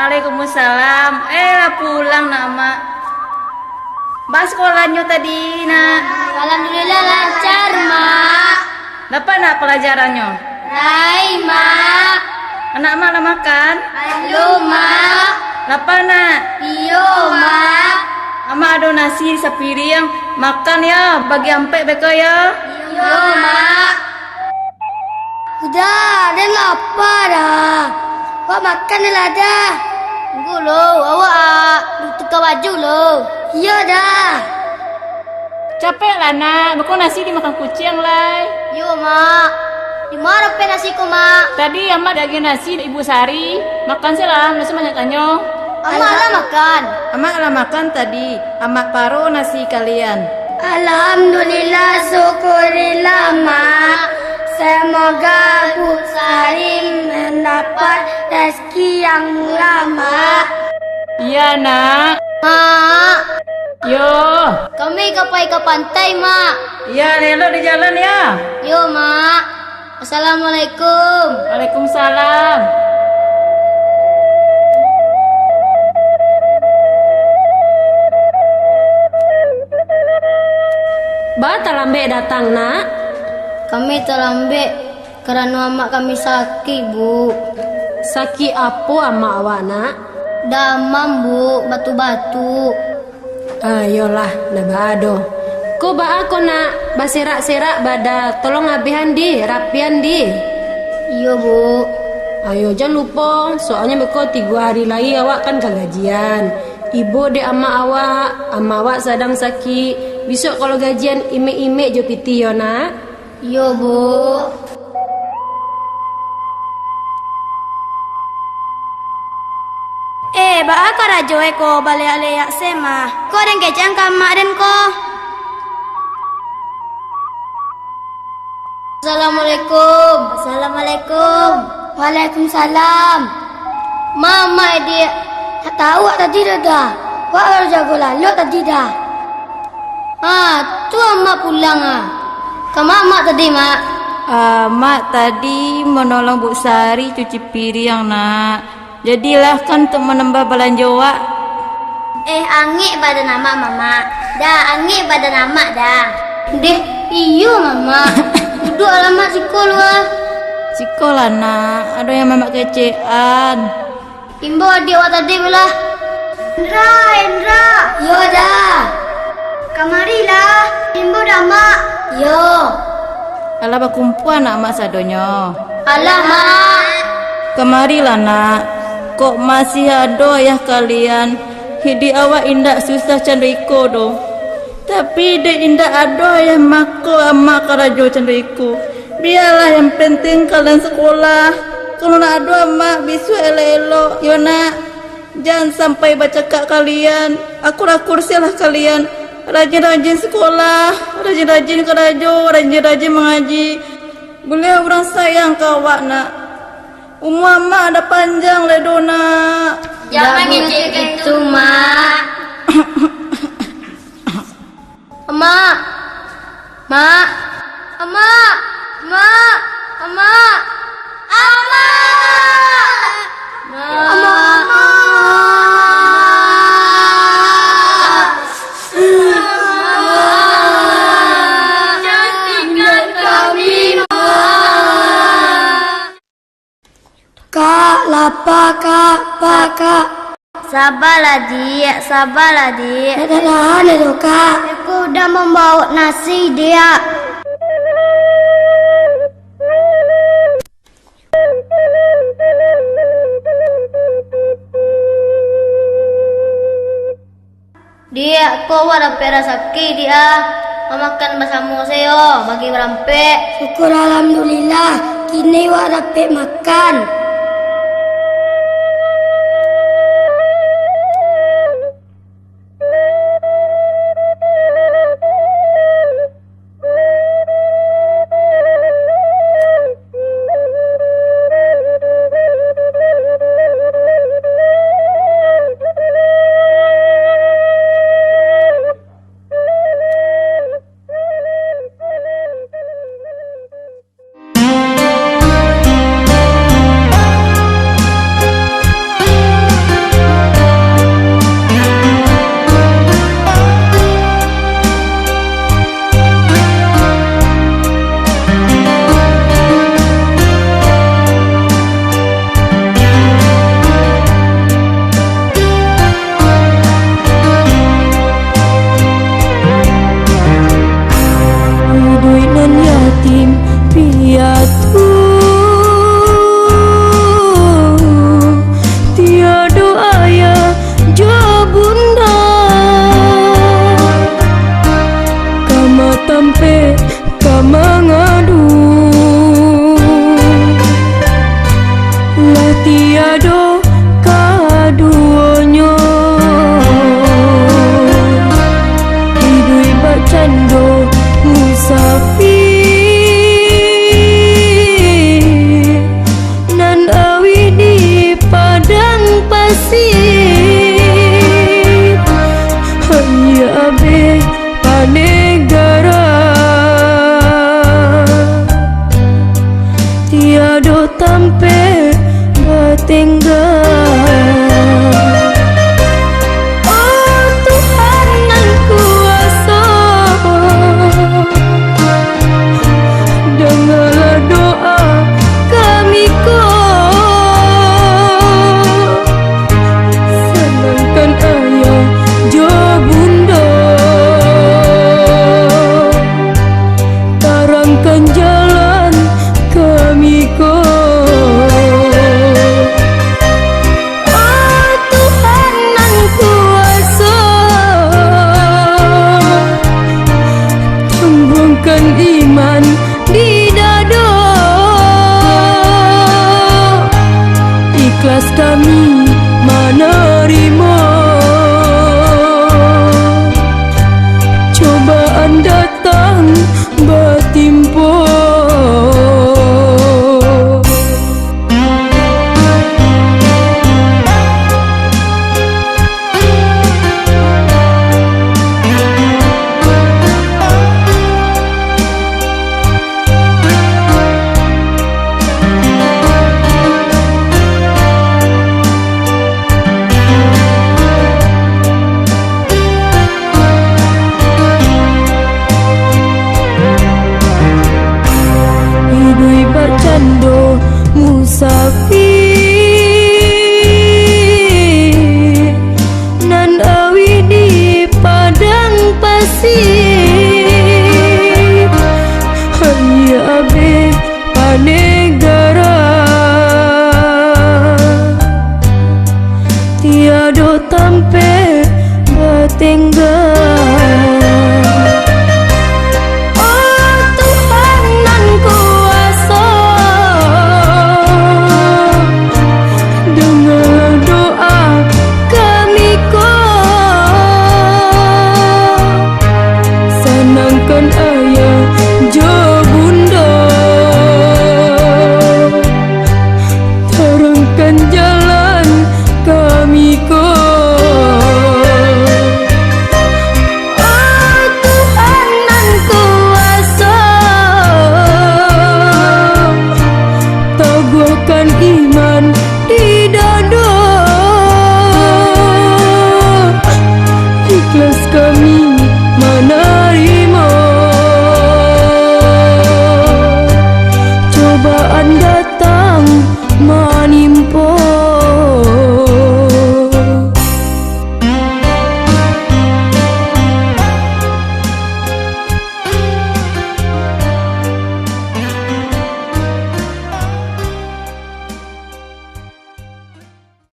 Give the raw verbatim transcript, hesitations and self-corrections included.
Waalaikumsalam. Eh, lah pulang nak, Mak. Baa sakolahnyo tadi, Nak? Alhamdulillah, lancar, Mak. Dapek, Nak, palajarannyo? Lai, Mak. Anak Mak lah makan? Alun, Mak. Lapa, Nak? Iyo, Mak. Amak ado nasi sapiriang. Makan yo, bagi ampek beko yo. Iyo, Mak. Uda, den lapa dah. Wak makan lah dah. Tunggu lo, awak, ah, tuka baju lo. Iyo dah. Capeklah, Nak. Beko nasi dimakan kuciang lai. Iyo, Mak. Di ma dapek nasi ko, Mak? Tadi Amak diagiah nasi dek Ibu Sari. Makan se lah, nasi banyak tanyo. Amak lah makan. Amak lah makan tadi. Amak paro nasi kalian. Alhamdulillah, syukurilah, Mak. Semoga Bu Sari mendapat rezeki yang murah, Mak. Iya, Nak. Mak. Yo. Kami ka pai ka pantai, Mak. Iya, elok di jalan, ya. Yo, Mak. Assalamualaikum. Waalaikumsalam. Baa talambek datang, Nak? Kami talambek karano amak kami sakik, Bu. Sakik apo amak awak, Nak? Damam, Bu, batuk-batuk. Ah, iyolah, ndak baa doh. Ko baa ko, Nak, baserak-serak bada, tolong abihan di, rapian di. Iyo, Bu. Ayo, jan lupo, soalnyo beko tigo ari lai awak kan ka gajian. Ibo dek amak awak, amak awak sadang sakik. Bisuak kalau gajian, imek-imek jo pitih yo, Nak. Iyo, Bu. Eh, baa karajo e ko baleak-leak se mah? Ko den kecek ka amak den ko. Assalamualaikum. Assalamualaikum. Waalaikumsalam. Ma amak e, Diak? Ndak tau wak tadi doh, Da. Wak baru jago lalok tadi, Da. Ha, tu amak pulang, ah. Kama amak tadi, Mak? Amak tadi manolong Bu Sari cuci piriang, Nak. Jadilah kan untuak manambah balanjo wak. Eh, angek badan amak, Mamak. Da, angek badan amak, Da. Deh, iyo, Mamak. Duduak alamak siko lu, ah. Siko lah, Nak. Ado yang Mamak kecekan. Imbau adiak wak tadi pulo. Indra, Indra. Yo, Da. Kamarilah, imbau dek amak. Yo. Alah bakumpua anak amak sadonyo. Alah, Mak. Kamarilah, Nak. Kok masih ado ayah kalian, hiduik awak indak susah cando iko doh. Tapi dek indak ado ayah mako amak karajo cando iko. Bialah, yang penting kalian sekolah. Kalau nak ado amak bisuak elok-elok, yo nak. Jan sampai bacakak kalian, akur-akur selah kalian. Rajin-rajin sekolah, rajin-rajin karajo, rajin-rajin mangaji. Buliah urang sayang ka awak nak. Umua amak dah panjang lai doh nak. Jan mangecek gitu, Mak. Amak! Mak! Amak! Amak! Amak! Amak! Amak! Amak! Jangan tinggal kami, Mak! Kak, lapa, Kak, pa, Kak. Sabalah, Diak, sabalah, Diak. Ndak tahan doh, Kak. Aku udah mambaok nasi, Diak. Diak, ko awak dapek rasaki, Diak, ah. Mamakan basamo se yo, bagi barampek. Syukur alhamdulillah, kini wak dapek makan. tenggang. Oh Tuhan nan kuaso, dangalah doa kami ko. Sanangkan ayah jo bunda, tarangkan jalan kami ko. Oh Tuhan nan kuaso, tumbuahkan iman di dado. Ikhlas kami mana